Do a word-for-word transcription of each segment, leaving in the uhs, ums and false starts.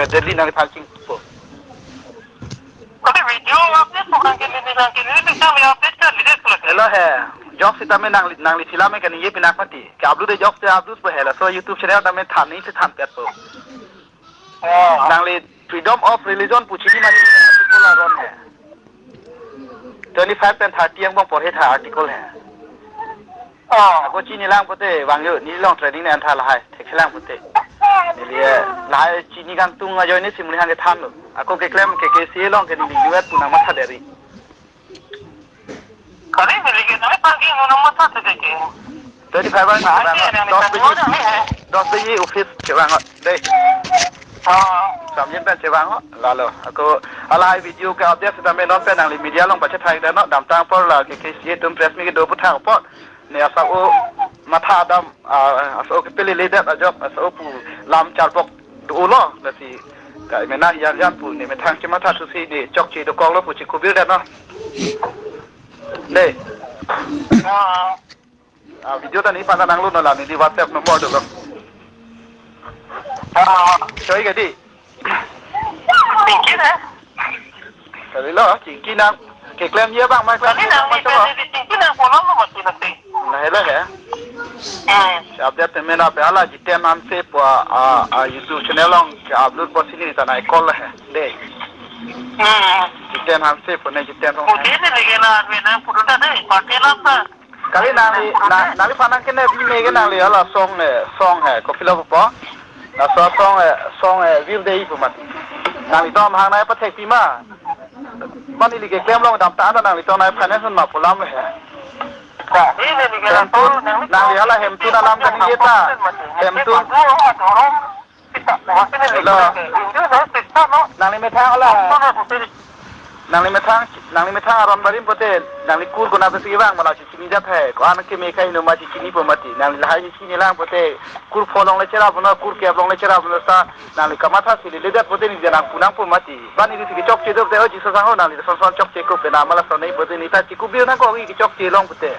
Delhi nangli phan chingpo. Kali video update bukan kini ni nang kini ni kami update kan video sudah. Hello he. Jok sitame nangli nangli film ke ningje pinang mati. Ke upload de jok te upload po he. Laso YouTube channel tame than ni si than pet po. Oh. Nangli freedom of religion pu chini mati. Article aron he. Twenty five pen thirty angbong porhe tha article he. Oh. Ako chini lang pote vangyo, neli long training ne antha lahai, thekselang pote. Neli, eh, lahai chini kangtung ajoine si monit aphan kethanlo. Ako keklem ke KCA along ke neli duet pu nangmatha deri. Kali neli ke nangli pagi nang matha te ke. Twenty five an, ah, bang, iya, nang dos biji, nang ni, eh. Dos biji office kevang. Dei. Oh. Samjin pen chevang ho, lalo. Ako lahai video ke update sitame non pen nangli media along pachethang dano, damtang apor la ke KCA atum press meet kedo aputhak apor. Ne asa o matha dam, ah, asa o kepele ledet ajok, asa o pu lam charbok dolo, lasi. Ka mena yan yan pu ne methang chematha thusi ne chokche dokoklo pu chikubir dano. Dei. Oh. Ah, video ta neli phan nanglo no la, neli WhatsApp number dolo. Ah. Choi ke dei. Chingki na? Kalilo, chingki nang. Keklem ye bang, mai kali nang, mai ni coba. Chingki nang kono lo mati nanti. Lahelo he. Hmm. Update mena pe hala Jiten Hanse pu a, a, a YouTube channel along ke upload po si neli ta nang call he. Dei. Hmm. Jiten Hanse pu ne Jiten Hanse. Pu de ne lege na, me na pu ta dei, party lam ta. Kali nangli, na, nangli phan nang kene bi me ke nangli hala song, eh, song he, kopilo po. Laso song, eh, song, eh, Will Day pu mati. Nangli dom hang nai pathek pi ma. Mane neli keklem long damtang ta nangli tong nai finance ma pu alam he. Ka, ini ni ke Hemtun, nangli hala Hemtun alam kaningje ta. Hemtun. Hello. Nangli methang hala. Nangli methang, nangli methang aron barim pote, nangli kur konat si vang ma la chini jat he. Ko-an keme kai no ma chinipo mati. Nangli lahai chini lang pote, kur pho along le cherap no, kur kep along le cherap no sa, nangli kamatha si leledet pote neli nang pu nangpo mati. Bang neli si kechokche do te, o Jisu sangho nangli son son chokche ko pena ma la son nei pote neli ta chikubir nang ko kechokche long pote.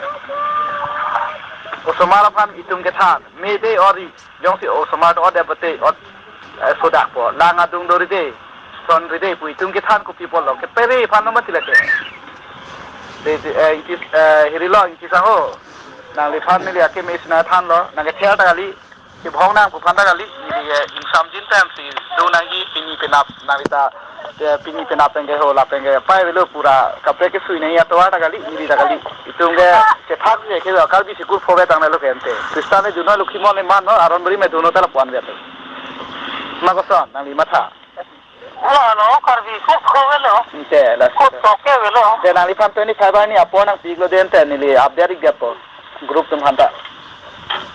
Osomar aphan itum kethan, me dei ori. Jongsi osomar ot det pote ot, eh, sodak po. Lang adung do ride, son ride pu itum kethan kopi pulo. Kepere aphan lo mati lake. Dei, dei, eh, ingki, eh, hirilo ingki sangho. Nangliphan neli akeme si nangthanlo. Nang kethel ta kali. Kebhong nang pu aphan ta kali. Neli, eh, ingsamjin pen si do nangji pini penap nangli ta. Te pini penap pen ke ho lapen ke pai avelo pura kaprek kesui nangji atovar ta kali, neli ta kali. Itum ke chethak je ke Karbi si kur pho vetang nelo ke ante. Christian le dunnon, Lokhimon le mannon, aron barim le dunnon ta lapu-an vet. Ma koson nangli matha? Hala, hala, Karbi kur pho avelo. Ante, la kur pho ke avelo. Te nangliphan twenty-five arni apor nangpiklo den te neli update ik det po. Group atum aphan ta.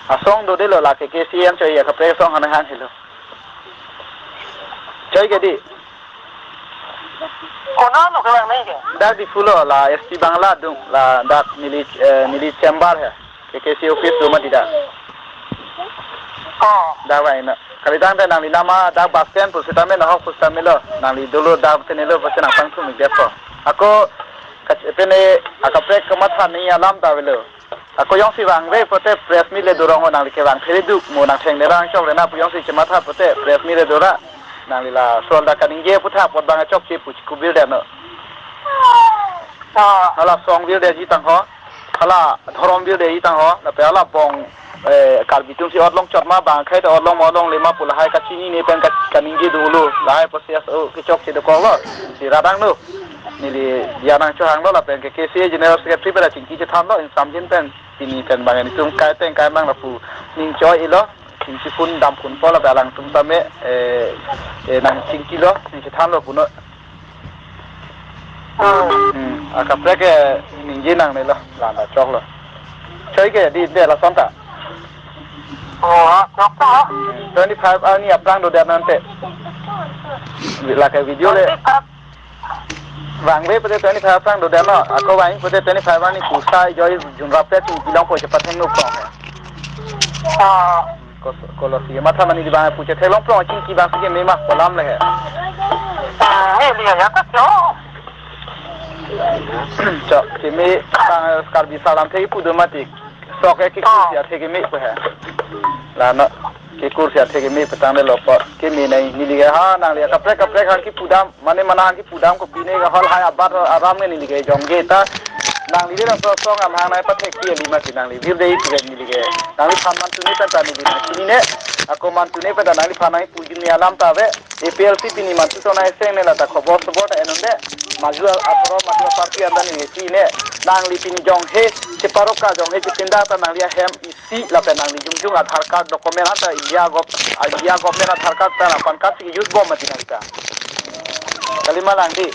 Asong do detlo lake KCA an choi ya kaprek asong han han helo. Choi ke dei. Konat lo kevang nai ke? Dak Diphu lo la S T Bangla adung la dak neli, eh, neli chamber he. Ke KCA office do mati dak. Oh. Dak vangnon. Kali tangte nangli nama dak bus stand pusitame nahok pusitame lo. Nangli dolo dak tenelo pusi nangpangthum ik det po. Ako kach-, pene akaprek kamatha nangji alam ta avelo. Ako jongsi vangve pote press meet le dorong ho, nangli kevang phere duk mo nangtheng nerang chok rena pu jongsi chematha pote press meet le dora. Nangli la sol dak kaningje aputhak apot bang chokche pu chikubir det no. Ah. Hala song vir detji tangho. Hala dhorom vir detji tangho. Lapen hala bong, eh, Karbi atum si ot longchot ma bang akhei ta ot long ma ot longle ma pu lahai kachinine pen ka-, kaningje dolo. Lahai process o kechokche dokoklo. Si radang lo. Neli dia nangchohanglo lapen ke KCA General Secretary pen chingki chethanlo, ingsamjin pen pini pen bang itum kai teng kai mang lapu ning choi-ilo, chingki phone dam phone po lapen alangtum tame, eh, eh, nangchingkilo, nangchethanlo punon. Hmm. Hmm, akaprek ke ningje nangnelo, la-an ta choklo. Choi ke dei, dei lason ta. Oh, ah, choklo. Hmm, twenty-five arni aphrang dodet nante. Lake video le. Twenty-five. Vangve pote twenty-five aphrang dodet no, ako vang pote twenty-five arni kusa ejoi junrap te chingki longpo chepathengno prong he. Ah. Kos-, kolosi matha mane di bang pu chetheklong prong chingki bang si keme ma pu alam le he. Ah, eh, liya ya ta cho. Cho, keme bang Karbi salam the ipu do mati. Sok e kiki, oh, ya the keme pu he. La no. Kekur si athe keme petang le lopot. Keme nai neli ke ha nangli kaprek kaprek hang kipudam, mane mana hang kipudam kopine ke hol hai abat aram ke neli ke jongke ta. Nangli le laso asong amahang nai pathekpi kali mati nangli. Vir dei isi ke neli ke. Nangliphan mantu ne pen ta neli nangchinine. Ako mantu ne pen ta nangliphan nangpu juni alam ta ave. A P L C pini mantu tong nai seng ne lata khobor sobor ta enonde. Maju athoro maju party anta neli chinine. Nangli pini jonghe cheparok ka jonghe chepinda ta nangli ahem isi lapen nangli jongjong Aadhaar card document anta India gov-, India government Aadhaar card ta pan card si use bom mati nangli ta. Kali ma nangli.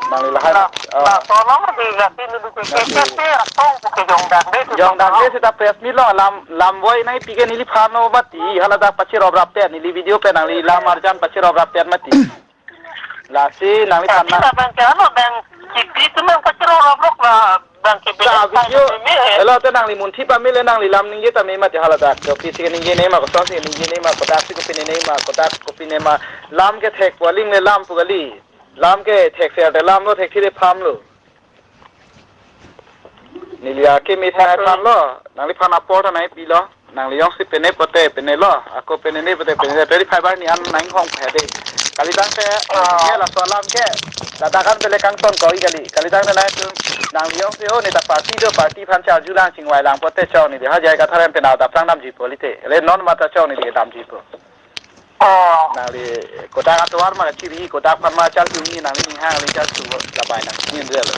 Nangli lahai. Na, ah, na, tolong di gati nulu ke, nangli ke, ke, asong ke jongdang de, jongdang de seta press meet along lam, lam voi nangpi ke neliphan lo mati, hala dak pachirop rapte, neli video pen nangli lam arjan pachirop rapte mati. Lasi nangliphan na. Kita bang ke ano bang kipi tu nang pachirop rap lok na bang ke. Sa bang video, kami, eh. Elo te nangli munthi pamil le nangli lam ningje tame mati hala dak. Kopi si ningje ne ma koson si ningje ne ma kodak si kopine ne ma kodak kopine ma lam kethek pu aling le lam pu kali. Lam kethek ser te lam lo thekthi te pham lo. Neli akeme thai aphan lo, nangliphan apor ta nangpi lo, nangli jongsi pene pote pene lo, ako pene ne pote pene, twenty five arni an nanghong phe de. Kalitangte, ah, ye laso alam ke, ladak an pele kangton koi kali. Kalitangte nai tu, nangli jongsi o neta party do, party aphan charju lang chingvai lang pote chong neli, ha jai katharen penap dap prang damji polite. Le non mata chong neli damji po. Oh. Nangli kodak atovar ma chiri, kodak aphan ma charju ni nangli ning hang nangli charju labai nang min relo.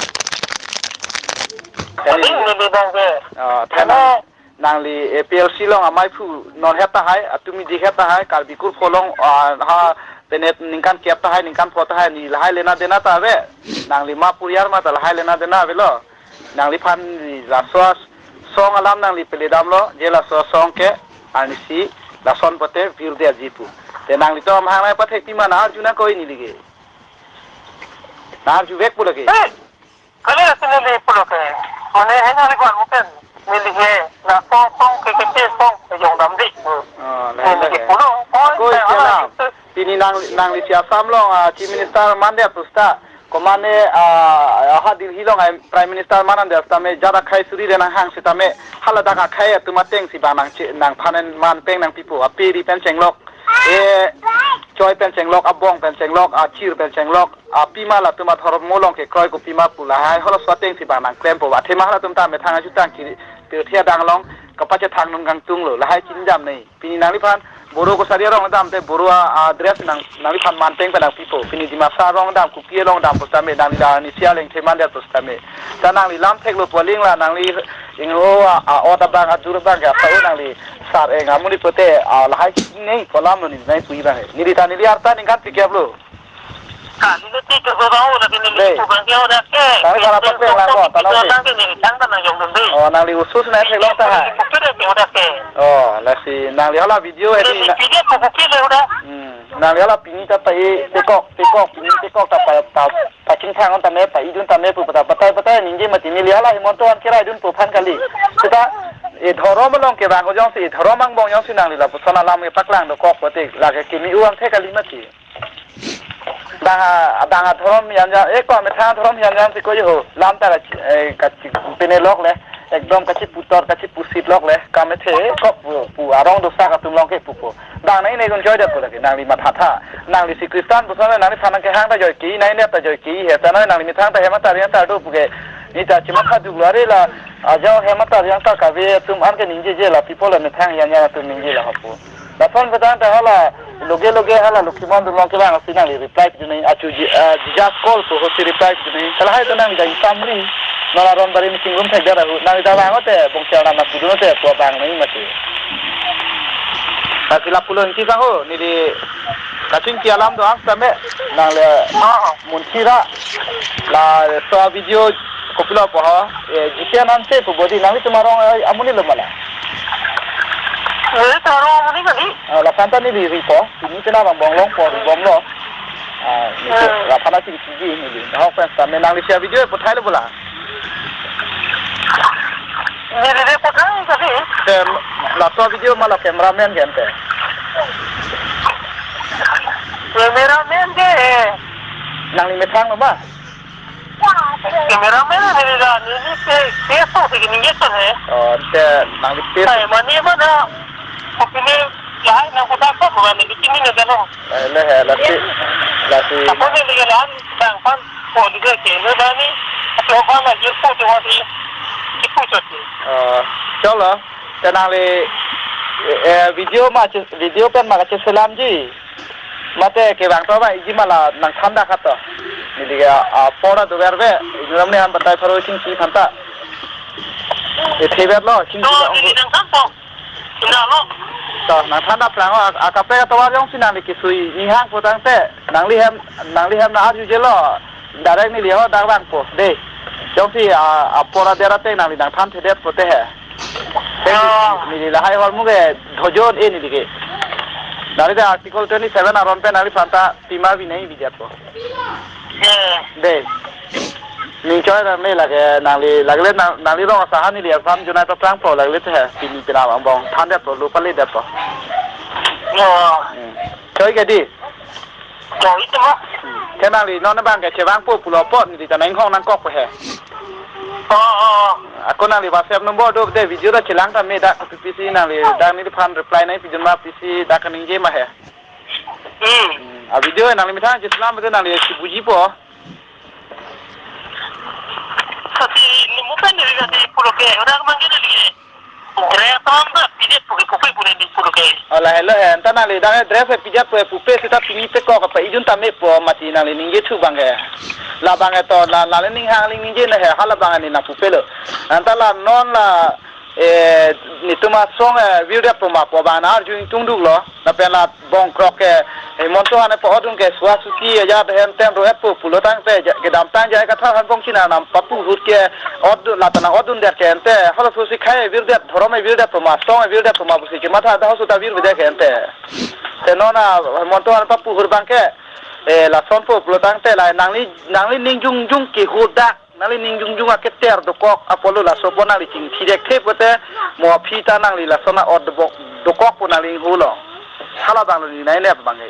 Kali ini di bang ke. Oh, thank you. Nangli A P L C along amei phu non het tahai, atum idi het tahai, Karbi Kurpho along, ah, ha, penet ningkan kep tahai, ningkan pho tahai, neli lahai lena dena ta ave. Nangli ma puriar ma ta lahai lena dena avelo. Nangliphan laso asong alam nangli pele damlo, je laso asong ke, arnisi, lason pote, vir de aji pu. Te nanglitum amahang nai pathekpi ma nang-arju nangkok neli ke. Nang-arju vek pu lake. Eh, kali lasi neli pulo ke. Mane hai nangli kwan mungkin. Neli ke, laso asong ke, ke, ke asong ke jongdam di. Oh, neli ke pulo. Ko isi alam. Pini nang, nangli si Assam along, ah, Chief Minister mandet pusita. Komane, ah, ha Delhi along, ah, Prime Minister mandet sitame, jat akhei suri le nanghang sitame, haladak akhei atum ateng si bang nangche, nangphan en man peng nangpipo, ape ri pen chenglok, e, choi pen chenglok, abong pen chenglok, achir pen chenglok, apima latum adhorom along kekroi kopima pu lahai, halaso ateng si bang nangklempo, athema halatum ta methang ajutang kiri, pirthe adang along, kapachethang nung kangtung lo, lahai chinidam nei. Pini nangliphan Boro kosari arong dam te Boro a, a dress nang, nangliphan man peng pen nangpipo. Pini Dimasa arong dam, Kuki arong dam pusitame, nangli la nisi aleng theman der pusitame. Ta nangli lam theklo pu aling la nangli ingho a, a ot abang adur abang ke apa nangli sar eng amonit pote, a, lahai nei kolam lo neli nai pui bang. Neli ta neli arta ningkan pikep lo. Kali lo ti ke ko bang, lagi neli. Dei. Pu bang ke ora ke. Kami salah pakai lang ko, tanau ke. Lagi neli tang tanang jong dun dei. Oh, nangli usus nai theklong tahai. Pu ke ora ke. Oh, lasi nangli hala video he di. Neli na video ko ko ke le ora. Hmm, nangli hala pini ta pai tekok, tekok, pini tekok ta pa, pa, pachingthang tame, pa-idun tame pu pata patai patai ningje mati neli hala Himanta an kerai dunpo aphan kali. Seta, e dhorom along ke bang ko jongsi, e dhorom angbong jongsi nangli lapuson alam ke paklang dokok pote, lake kimi uang the kali mati. Dang a, dang adhorom yan yan, eh, ko amethang adhorom yan yan si ko yo, lam ta ka, eh, kachi, pine lok le, ekdom kachiputor, kachipusit lok le, kamethe, ko pu, pu, arong dosak atum along ke pupo. Dang nai ne gun joy da pu lake, nangli mathatha, nangli si Kristan puson le, nangliphan nangkehang ta joike, nai ne ta joike, he ta nai nangli methang ta hem atar yan ta do pu ke, neta chimatha duk lo are la, ajao hem atar yan ta kave atum an ke ningjeje la, people le methang yan yan atum ningje la hapu. Lason petang ta hala, loge loge hala Lokhimon Dunlong kevang asi nangli reply pidun nai achu ji, ah, Jesus call pu hosi reply pidun nai. Kala hai to nang jai samri. Nala ron bari meeting room thek dara hu. Nang jawang ote, bongchel nama pidun ote, pu bang nai mati. Kasi lapulo ingki sang ho, neli kachingki alam do-an sitame, nang le, munthira, laso video, kopilo po ho, eh, jike nang se pu bodi, nanglitum arong, eh, amonit lo mala. Eh, taro ni kali. Ah, lason ta neli ripo, pini kena bang bong longpo, ribom lo. Ah, ni ke, hmm, lason ta si kiji neli. Hok fans ta, me nangli share video puthai lo bola. Neli le puthai kali. Tem, laso video mala cameraman ke ante. Cameraman ke. Nangli methang lo ma? Cameraman neli la, neli ke, ke so si ningje to he. Oh, te, nangli te. Ai, mane mana, ko pini, Lahai nang putar ko bukan ini kini na dano. Eh, le he, lasi, lasi. Apa ni dia lan bang pan ko dia ke ni bani. Apa apa na jir ko tu wasi. Ipu soti. Oh, chalo. Te nangli, eh, video ma che-, video pen ma kacheselamji. Mate kevang to ba iji ma la nangthan dak to. Neli ke, ah, apor adover ave. Inut amonit aphan batai pharo chingki aphan ta. Ethebet lo, chingki. To, lo, neli nangthan to. Ina lo. To, nangthan dak lang, a, a kaprek atovar jongsi nangli kesui ninghang pu tangte, nangli hem, nangli hem nang-arjuje lo, direct neli ho dak vangpo, dei. Jongsi, a, apor adet ate nangli nangthan thedet pote he. Te, ah, neli lahai ahormu ke dhojon e neli ke. Nangli ta Article twenty-seven aron pen nangliphan ta pima binai bidet po. Eh. Dei. Ning choi nang ne lake nangli, lake le nang, nangli rong asahan neli aphan junai paprang po lake le te he, pini pina angbong thandet po, lu paledet po. Yo. Hmm. Choi ke dei. Yo, itu mah. Hmm. Te nangli non abang ke chevangpo pulo apot neli ta nang-inghong nangkok po he. Oh, oh, oh. Ako nangli WhatsApp number do dei, video ta chelang tame dak P P C nangli dak neliphan reply nangpijun ma P C dak kaningje ma he. Hmm. Hmm. A video nangli methang cheselam betul nangli si buji po. Sasi ni mupen ni sasi pulo ke, orang manggil ni. Re tom ba pide puke puke pure ni pulo ke. Oh, lahelo he, anta nangli dang dress pide puke pupe seta pini pekok apa ijun tame po mati nangli ningje thu abang ke. Labang ke to la, la le ninghang aling ningje na he, hala abang ni nang pupe lo. Anta la non la, eh, netum asong, eh, virdet po ma pu abang nang-arju ingtungduk lo. Lapen la bongkrok ke, eh, Hemanta aphan pa-otdun ke sua suti ajat hem tem ro-et po pulo tangte ja-, kedamtang J I Kathar aphan bongchin anam papu ahut ke otdun, la ta nang-otdundet ke ante, halaso si khei virdet, dhorom virdet po ma, song virdet po ma pusi kematha dak halaso ta virvedet ke ante. Te non a Hemanta aphan papu ahut abang ke, eh, lason po pulo tangte la nangli, nangli ning jongjong ke ahut dak nangli ning jongjong aketer dokok apotlo laso apot nangli chingthidek the pote mo aphi ta nangli lason a-ot dobok dokok pu nangli inghu lo. Hala abang lo ni nai nep abang ke.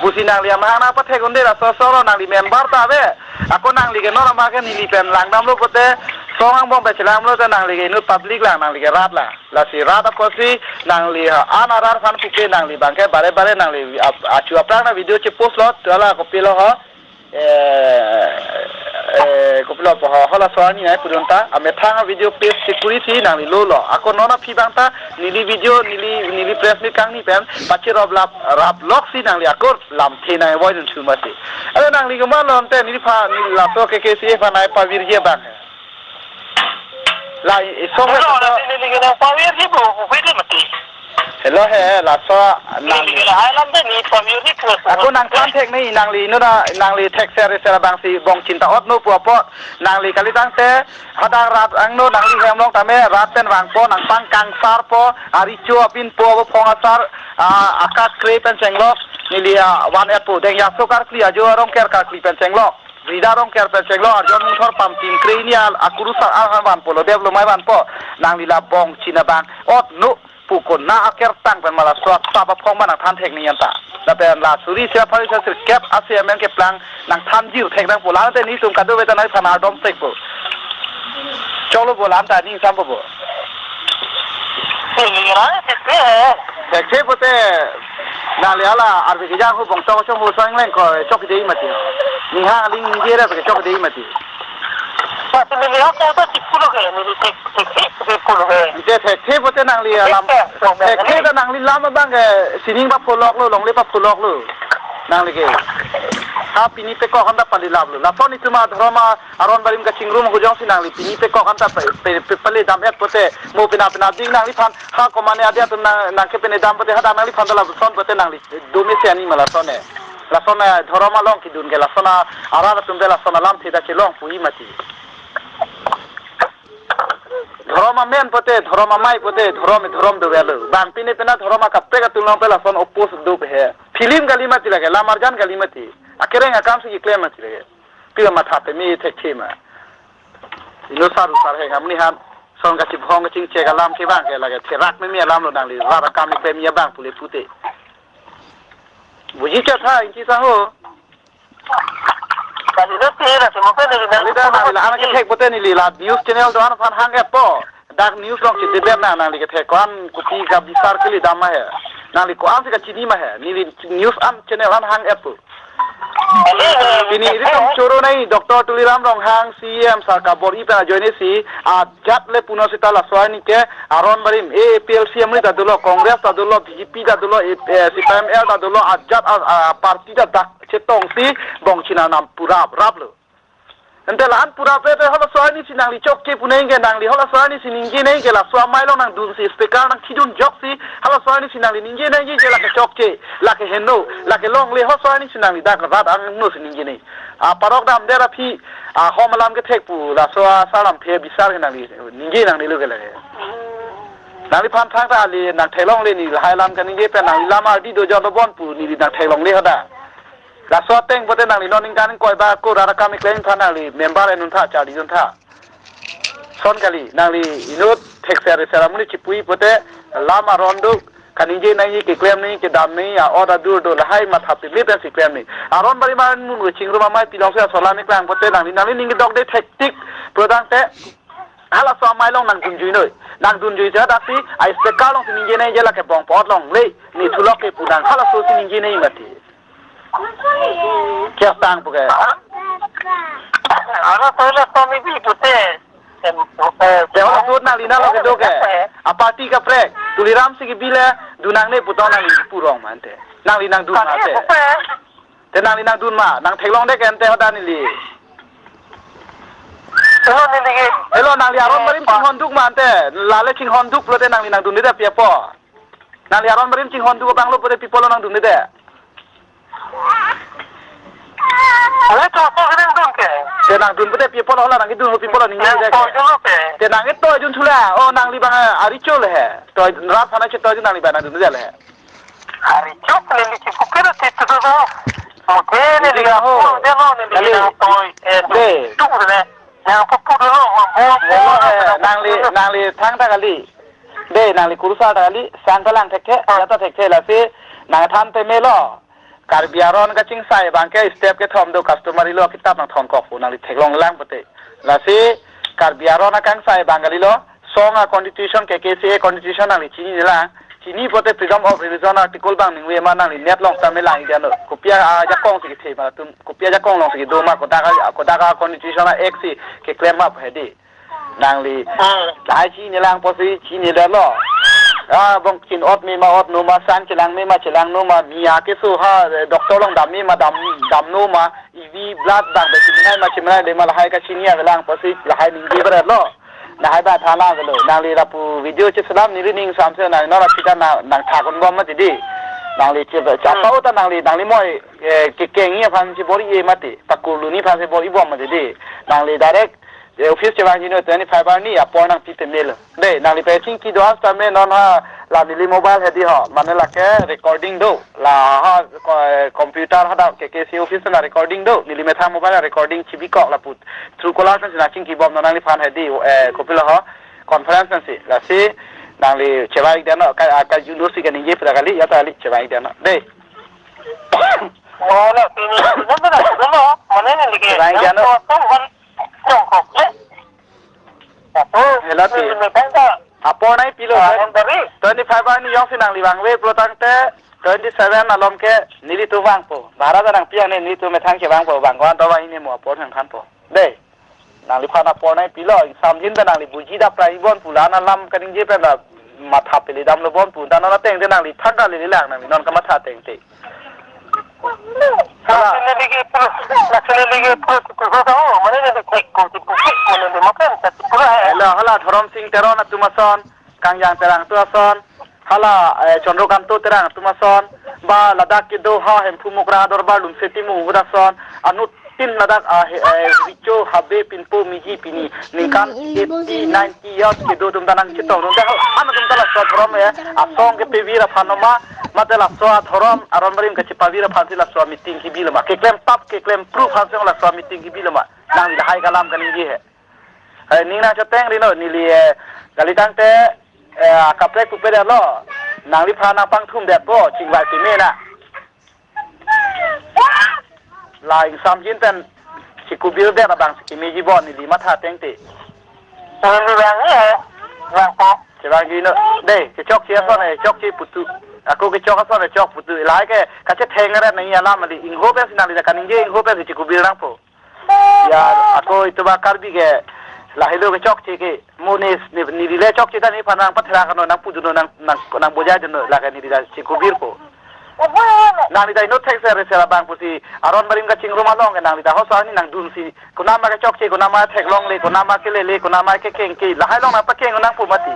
Pusi nangli amahang nangpathek un dei laso asor lo nangli member ta ave. Ako nangli ke non amahang ke neli pen langdamlo pote song angbong pen chelang lo te nangli ke inut public lang nangli ke rat lang. Lasi rat apotsi nangli ha an arat aphan puke nangli abang ke bare bare nangli ap-, achu aphrang nang video chepost lo, tu hala kopilo ho. Eh, eh, kopilo po ho, halaso arni nai pudun ta, amethang video paste chekuri si nangli lo lo. Ako non aphi abang ta, neli video, neli, neli press meet kangni pen, pacherop lap, rap lok si nangli ako lamthe nang avoid un chuma si. Alo nangli komat lo ante, neliphan, neli laso ke K K C A aphan nai pavirji abang he. La, isong. Hello, la sini lagi nang pawir di bu, bu pwede mati. Hello he, laso nang. Neli la hai lam de ni pawir di bu. Ako nangthan thek ni nangli inut a, nangli thekser ser abang si bongchin ta-otno pu apot nangli kali tangte hadak rat angno nangli hem along tame rat pen vangpo nangpang kangsar po ari cho apin po abo phong asar a, akakre pen chenglok neli a van-et po deng yaso karkli ajo arong ker karkli pen chenglok. Brida Rongker pen chenglok arjon mungthor pamtin kre ini al akurusar alhan vanpo lo development vanpo nangli la bongchin abang otno pu konat akertang pen ma laso asap aphong ma nangthan thek ni anta. Lapen la suri isi ra pharo isi ra sirkep a-C M N keplang nangthan jir thek nangpo la ante netum kadokave ta nangphan ardom thek po. Cholo bo la anta ning sampo bo. Thekthe pote nangli hala arve kejang ho bongtong chong ho soing leng ko chok dei mati. Ninghang aling ningje ra ke chok dei mati. Mati neli ha ko ta si pulo ke, neli thek, thek, thek, si pulo ke. Ante thekthe pote nangli alam. Thekthe, thekthe ta nangli lam abang ke sining papholok lo, longle papholok lo. Nangli ke. Ha pini pekok anta pali lam lo. Lason itum adhorom aron barim kachingrum ahut jongsi nangli pini pekok anta pe, pe, pe, pale dam-et pote mo pina pina ding nangliphan ha komane adia atum nang, nangkepene dam pote hadak nangliphan ta lason pote nangli do mesen ni ma lason e. Lason e dhorom along kedun ke lason a arat atum te lason alamthe ta chelong pu-i mati. Dhorom amen pote, dhorom amei pote, dhorom dhorom dovelo. Bang pine pina dhorom akaprek atum along pe lason oppose do he. Film kali mati lake, lam arjan kali mati. Akereng akam si keklem mati lake. Pila matha peme thekthe ma. Inut sar usar heng amni han son kachibhong kachingchek alam ke abang ke lake therak meme alam lo nangli rat akam ni peme abang pule pute. Buji chatha ingki saho. Kali lo tira semo pe neli nang. Kali ta nangli la anak kethek pote neli la news channel do-an aphan hang-et po. Dak news along chedebet nang nangli kethek ko-an kopi kabisar kali dam ma he. Nangli ko-an si kachini ma he? Neli news an channel an hang-et pu. Pini ilitum choro nai Doctor Tuliram Ronghang C E M sar kabor-i pen ajoine si ajat le puno seta laso arni ke aron barim A P H L C amri ta dolo, Congress ta dolo, B J P ta dolo, eh, C P I M L ta dolo, ajat a, a party ta dak chetong si bong chinam pura rap lo. Ante la-an pura pe pe halaso arni si nangli chokche pu nangke, nangli halaso arni si ningje nangke, laso amei along nangdun si speaker nangchidun jok si halaso arni si nangli ningje nangji je lake chokche, lake heno, lake longle halaso arni si nangli dak rat angno si ningje nang. A parok damde ra phi, a hom alam kethek pu laso asar lam phe bisar ke nangli ningje nangne lo ke lake. Nangliphan thangta kali nang theklongle, neli lahai alam kaningje pen nangli lam ardi do jor dobon pu neli nang theklongle hoda. Laso ateng pote nangli non ningkan ingkoi ba ko rara kam keklem aphan nangli member enun tha, charli dun tha. Son kali, nangli inut thekser ser amonit chipui pote lam aron do, kaningje nangji, keklem nangji, kedam nangji, a-ot adur do lahai matha pimi pen si klem nangji. Aron barim amun ko chingrum amei pilong si aso alam keklang pote nangli, nangli ning kedok de thektik prodang te halaso amei along nangdun jui noi. Nangdun jui ja dak si a speaker along si ningje nangji je lake bong pot longle, ne thulok ke pu nang halaso si ningje nangji mati. Kestang pu ke. Ano toilet kami bi pute. Em, eh, Te halaso nangli nalo kedo ke. A party kaprek. Tuliram si kebi le dun nangne pu tong nangli pu rong ma ante. Nangli nangdun ma ante. Te nangli nangdun ma, nang theklong de ke ante hoda neli. Hello, neli ke. Hello, nangli aron barim chinghon duk ma ante. Lale chinghon duk lote nangli nangdun de pi apot. Nangli aron barim chinghon duk abang lo pote pi apotlo nangdun de. Ale to to kene dun ke. Te nangdun pote pi apotlo, hala nangkedun lo pi apotlo ningje de ke. To dun lo ke. Te nangke to dun thula. Oh, nangli bang, eh, ari chol he. To rat phana che to dun nangli bang nangdun de le he. Ari chok neli chipukir ti tu tu tu. Mungkin neli Neli nang ho. Pur dia lo neli Neli. Nang toi, eh, Be. Tu tu ne. Nang pupu dulu, bo, bo, Hello, eh, nang nangli, dulu. Nangli thangta kali. Be, nangli kurusar ta kali, sang ta lang thekthe, Ah. Ya ta thekthe lasi, nang than te melo. Karbi aron kachingsai abang ke step kethom do customary law kitap nangthon kok pu nangli theklong lang pote. Lasi, Karbi aron akangsai abang kalilo, song a constitution, K K C A constitution nangli chini nela, chini pote freedom of religion article bang ningve ma nangli net along ta melang idiano. Kopi ajakong si kethe ma latum, kopi ajakong along si kedo ma kodak a, kodak a constitution a act si keklem ma hedi. Nangli, Hmm. Lahai chini lang posi chini dalo. Ah, bong chin-ot me ma ot no ma, sang chelang me ma chelang no ma, mi akeso ha, eh, doctor along dam me ma dam, dam no ma, E V blood bang be chiminai ma chiminai de ma lahai kachini avelang posi lahai ningje berat lo. Lahai ba thala avelo. Nangli lapu video cheselam neli ning samse nang non apita nang, nang thakun bom mati di. Nangli che, chapa Hmm. Uta nangli, nangli moi, eh, kekeng-i aphan si bor-i mati. Pakuluni aphan si bor-i bom mati di. Nangli direct, eh, office chevangji noi twenty-five arni apor nangpi te melo. De, nangli pachingki do-an sitame non ha la neli mobile hedi ho. Mane lake recording do. La ha ko-, computer hadak K K C office na recording do. Neli methang mobile recording chibi kok lapu. Truecaller pen si nangchingki bom non nangliphan hedi, eh, kopilo ho. Conference pen si. Lasi nangli chevai deno ka, ka university kaningje pura kali, ya ta kali chevai deno. De. Oh, na, sini, sini, sini, sini, mana ni lagi? Chevai deno. Yang kosong kan, yang kosong. Hello, ti. Apor nangpilo, Ah, twenty-five arni jongsi nangli vangve pulo tangte, twenty-seven alom ke nelitum vangpo. Bara ta nangpi ang ne nelitum methang kevangpo, vang ko-an to vang ini mo apor nangthanpo. De. Nangliphan apor nangpilo, samjin ta nangli buji dap ra ibon pu la na lam kaningje pen la matha pele damlo bon pu. Ta non ateng te nangli thangta lele lang nangli non kamatha ateng te. Hala. National League pro, National League pro, pro, pro, pro, mana ni thek ko, pro, pro, mana ni makan, satu pro, eh. Hala, hala, Dhorom Sing Teron atum ason, Kangjang Terang atum ason, hala, eh, Chandra Kanto Terang atum ason, ba ladak kedo ha Hemphu Mukra Dorbar Lumse Timung ahut ason, anut tin ladak, ah, he, eh, Richo Habe Pinpo Miji pini ningkan eighty, ninety years kedo atum ta nangchetong atum ta, ano atum ta laso Dhorom, eh, asong kepavir aphan ma, mate laso adhorom aron barim kachepavir aphan si laso meeting kebilo ma. Keklem pap, keklem phru aphan si laso meeting kebilo ma. Nangli lahai kalam kaningje he. Hai, ning nangcheteng ri no, neli, eh, kali tangte, eh, kaprek pupe detlo. Nangliphan nangpangthum detpo, chingvai peme na. La ingsamjin pen si kubil det abang si kemeji bon neli matha ateng te. Neli vang, eh, vangpo. Chevangji no. De, chechokche ason, eh, chokche putu. Ako kechok ason chok putu lahai ke kachetheng ret nangji alam kali, ingho pensi nangli ta kaningje, ingho pensi chikubir nangpo. Ya, ako itum a Karbi ke lahelo kechokche ke mo ne, ne, neli le chokche ta nephan nangpatherak non, nangpudunnon, nang, nang, nangbojaidunnoi, lake neli ta chikubirpo. Nangli ta inut thekser resel abang pusi aron barim kachingrum along ke nangli ta hoso arni nangdunsi, konat ma kechokche, konat ma theklongle, konat ma kelele, konat ma kekengke, lahai along nangpakeng nangpo mati.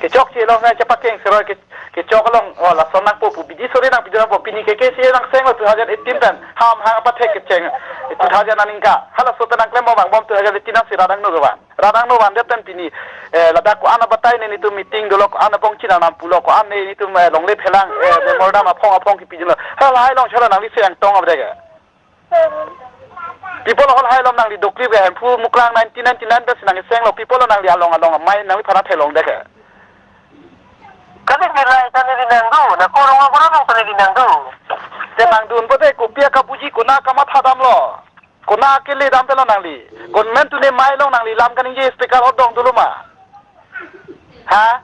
Kechokche along nangchepakeng seroi ke, kechok along, oh, lason nangpo pu bidi suri nangpidun nangpo, pini K K C A nangsenglo two thousand eighteen pen, ham hang apathek kecheng, two thousand aningkan, halaso pen nangklembom angbom two thousand eighteen nangsi rat angno kevan. Rat angno vandet pen pini, eh, ladak ko-an abatai ne netum meeting dolo, ko-an abong chinanam pulo, ko-an ne netum, eh, longle phelang, eh, memorandum aphong aphong kipidunlo. Halahai along chala nangli se angtong abdege. People halahai along nangli dokri ke Hemphu Mukrang nineteen ninety-nine pensi nangsenglo, people nangli along along amei nangliphan theklongdege. Kali bilai ta neli nangdun, na kurung kurung ta neli nangdun. Te nangdun pote kopi akabuji, konat kamatha damlo, konat kele dam pelo nangli. Government tune amei along nangli lam kaningje speaker odong dolo ma? Ha?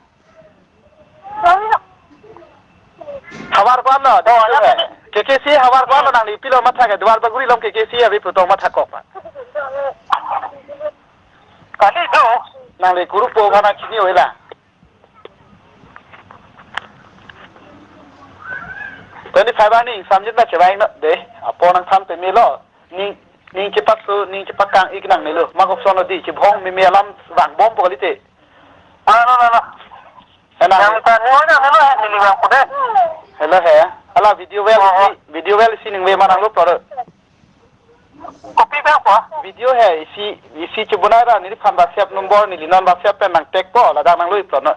Havar ko-anlo, oh, ya, K K C A havar ko-anlo nangli pilo matha ke, Duar Bagori along K K C A ave pu tong mathakok ma? Kali do. Nangli kurupo aphan chini oila. Twenty-five arni samjin ba chevang no de, apo nangthan pemelo. Ning, ning chepasu, ning chepakang ik nangnelo. Mak opson lo di, chibhong meme alam vangbompo kalite. Ano, ano, ano. Ena. Yang ta ni wajah ni lo, ni liwang kude. Hello he. Hala video well, oh, isi, video well isi ningve ma nanglo plot. Kopi bang po? Video he, isi, isi chibonai ra neliphan WhatsApp number, neli non WhatsApp pen nang tag po, ladak nanglo plot no.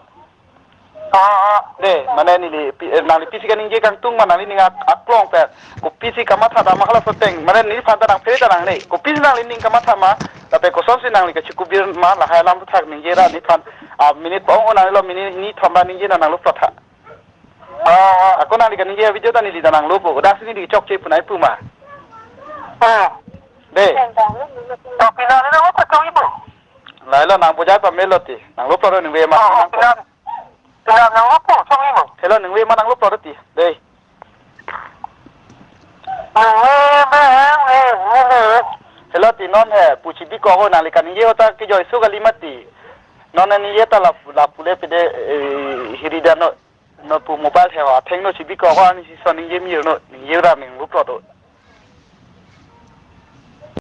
Oh, oh. De, mane neli pi-, eh, nangli pisi kaningje kangtung ma nangli ning ak-, aklong pen. Kopisi kamatha dam ma halaso ateng. Mane neliphan ta nangphere ta nangne. Kopisi nangli ning kamatha ma, lapen kosonsi nangli kachikubir ma, lahai alam aputhak ningje ra neliphan. Ah, minute bong o nanglo, minute hini thom ra ningje nang nanglo plot tha. Oh, oh. Ako nangli kaningje video ta neli ta nanglopo. Kodaksi neli chokche punai pu ma. Hmm. De. To pina ni nanglo pa chong ibu. Lahelo nangbojai pamelo ti. Nanglo plot ningve ma. Oh, nang pina. Pina nanglopo, chong ibu. Hello, ningve ma nanglo plot ti. De. Ningve ma, ningve, ningve. Hello ti non he, pu chibikok o nangli kaningje ahut ta kejoi su kali mati. Non ningje ta la, lapu le pide, eh, hiri dan no, no pu mobile he ho, atheng no chibikok o, ani si so ningje mir no, ningje ra ninglo plot o.